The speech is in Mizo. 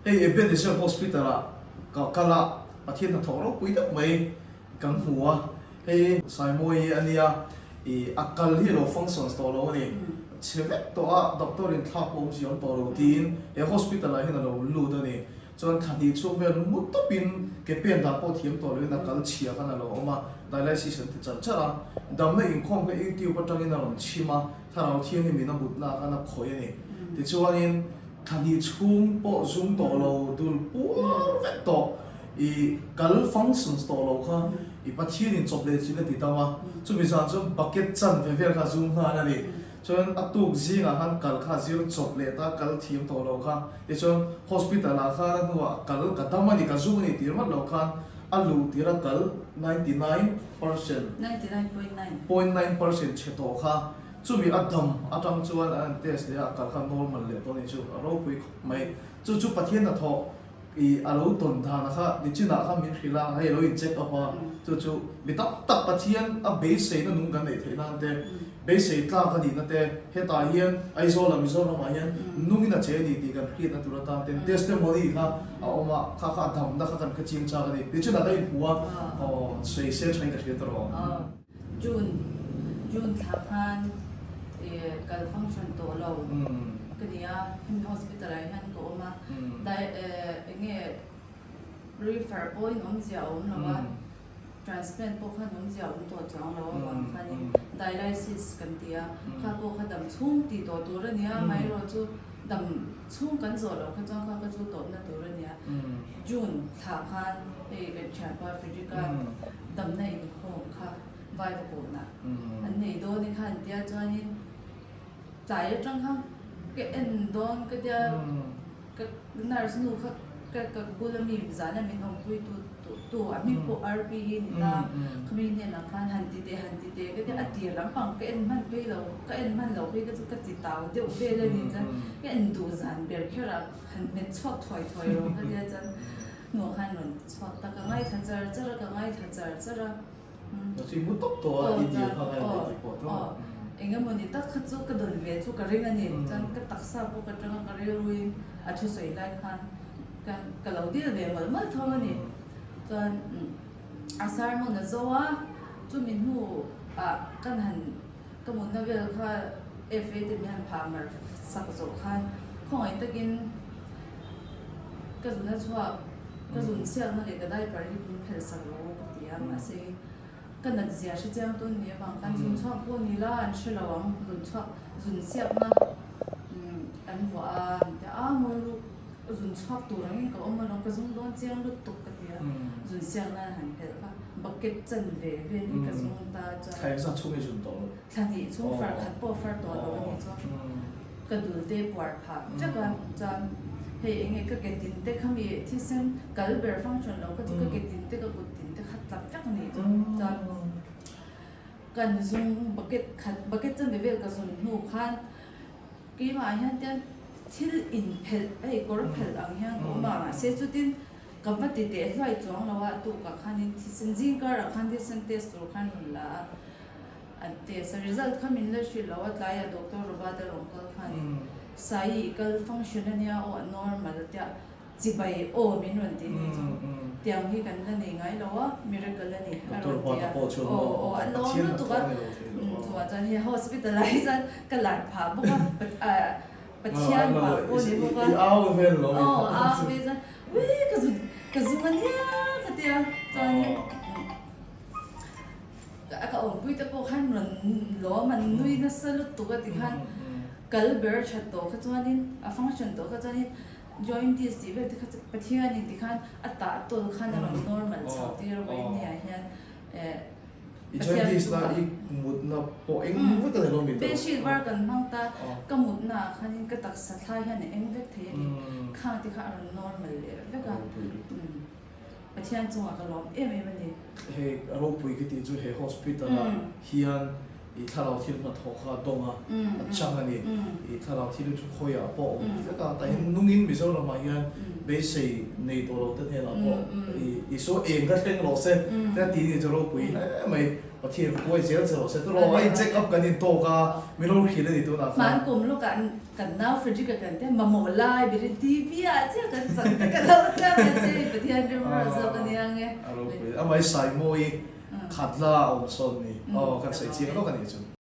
Hei Ebenezer Hospital ah ka kal a, Pathian hnathawk ropui deuh mai kan hmu a, hei Saimawi a nia, ih a kal hi a lo functions tawh lo a ni, chhe vek tawh a, doctor in thlak pawh awmzia awm tawh lo tiin he hospital ah hian a lo lut a ni. Chuan thla hnih chhung vel mu tawpin ke pen dan pawh thiam tawh loin a kal chhia khan a lo awm a, dialysis an ti char char a, damna inkhawm kha YouTube atangin a rawn chhim a, Thlarau Thianghlim in a mutna khan a khawih a ni. Tichuanin thla hnih chhung pawh zum tawh lo, dul puar vek tawh, i kal functions tawh lo kha i Pathian in chawp leh chin a ti tam a, chumi zan chuan bucket chanve vel kha a zum nghal a ni. Chuan a tuk zingah khan kal kha a zir chawp leh ta, kal thiam tawh lo kha. Tichuan hospital ah khan a hnuah kal ka dam a ni, ka zum a ni tih ringawt lo khan a luh tir a kal 99%, 0.9% chhe tawh kha chumi a dam atang chuan an han test leh a, a kal kha normal leh tawh a ni chu a ropui khawp mai. Chu chu Pathian hnathawh I a lo tawn dan a kha nichinah kha min hrilh a, hei a lo in check up a, chu chu mi tam tak Pathian a beiseina nung kan neih theih nan te, beisei tlak a nihna te, hetah hian Aizawl ah Mizoram ah hian nungin a che a ni tih kan hriatna tur atan ten testimony kha a awm a, kha kha a damna kha kan hre chiang chak a ni. Nichinah ka inhmu a, aw sawi sel thain ka hria ta rawh. June, June thla khan kal function tawh lo ka ni a, hemi hospital ah hian ka awm a, dai enge refer pawhin awmzia a awm lo a, transplant pawh khan awmzia a awm tawh chuang lo avang khanin dialysis kan ti a, kha pawh kha dam chhung tih tawh tur a ni a, amaherawh chu dam chhung kan zawh loh kha chuan kha ka chu tawpna tur a ni a, June thla khan hei kan thianpa Frederick-a damna inkhawm kha vai va kawhna an nei dawn i kha an tia chuanin tlai atang khan ka en dawn ka tia ka nurse nu kha ka ka bula mi zana min awmpui tu tu a hming pawh RP hi ni ta khami hnenah khan han ti teh han ti teh ka tia a tir lampang ka en hman phei lo ka en hman lo phei ka chu ka ti tau deuh vel a ni chuan ka en duh zan ber kher a han hmet chhuak thuai thuai rawh ka tia chuan Hnuah khan rawn chhuak ta, ka ngaithla char char a, ka ngaithla char char a. Ka chhui mu tawp tawh a, i dil kha ngai leh tih pawh tawh a. Eng emaw ni tak kha chu ka dawn ve chu ka ring a ni. Chuan ka taksa pawh ka tang a, ka rilruin a thusawi lai khan ka ka lo dil ve mawlh mawlh tho a ni. Chuan a sermon a zo a, chumi hnuah kan han ka mutna vel kha FA te min han phah mar sak zawh khan khawngaih takin Ka zun a chhuak, ka zun chhiatna leh ka diaper hi min phelh sak lo ka ti a, mahse ka nat zia hre chiang tun ni avang khan zun chhuak pawh ni la an hre lo ang, zun chhuak zun chhiatna an vuah a an ti a, ngawi ruk zun chhuak tur angin ka awm alawm ka zung dawn chiang lutuk ka ti a, zun chhiatna an han phelh kha bucket chan ve vel hi ka zung ta chuan. Thla engzat chhung i zun tawh lo? Thla hnih chhung far khat pawh far tawh lo a nih chuan. Ka dul te puar phah vek a, chuan hei eng nge ka ke tin te kha mi thisen kal ber function lo kha chu ka ke tin te ka kut tin te kha tlak vek a nih chu, chuan kan zung bucket khat bucket chanve vel ka zun hnu khan keimah hian tian thil inphelh hei kawr phelh ang hian ka awm a mahse chutin ka va ti teh hluai chuang lo a tukah khanin thisen zing karah khan thisen test tur khan rawn la a. An test a result kha min la hrilh lo a tlaiah doctor Robert a rawn kal khanin Sai i kal function a nia aw a normal a tia chibai aw min rawn ti ni chu tiang hi kan la nei ngai lo a miracle a ni a rawn ti a aw aw a lawm lutuk a chuvah chuan hei hospital ah hi chuan ka lar phah bawk a Pathian phah pawh ni bawk a aw au ve chuan ui ka zun ka zung a nia ka tia chuanin. Ka awmpui te pawh khan rawn lawm an nui nasa lutuk a tikhan kal ber a that tawh kha chuanin a function tawh kha chuanin jaundice tih vel te kha chu Pathianin tikhan a tah tawl khan a rawn normal chho tir a vawiin ni ah hian eh Pathian chu i mutna pawh eng vek a ni lo mi tawh. Bedsheet var kan hmang ta ka mutna ah khanin ka taksa thlai hian a eng vek thei a ni khang te kha a rawn normal leh vek a. Pathian chungah ka lawm em em a ni. He ropui ka tih chu he hospital ah hian i thlarau thil hnathawh kha a dawng a, a chang a ni. I thlarau thil chu khawiah pawh a awm vek a, tah hian nungin Mizoram ah hian beisei nei tawh lo te hnenah pawh i Isua eng kha thleng rawh se ka ti ni chu ropui hle mai. Pathian huai zel che rawh se tawh a in check up kan in tawk a min lo hrilh a ni tunah khan. Hman kum lawkah kan nau Frederick-a kan te mamawh lai berin TV ah chiah kan chak te ka lo tla mai che Pathian rimrual zawk a nia nge. A ropui amah hi Saimawi khat la a awm sawn ni aw kan sawi chiang lawk a nih chu.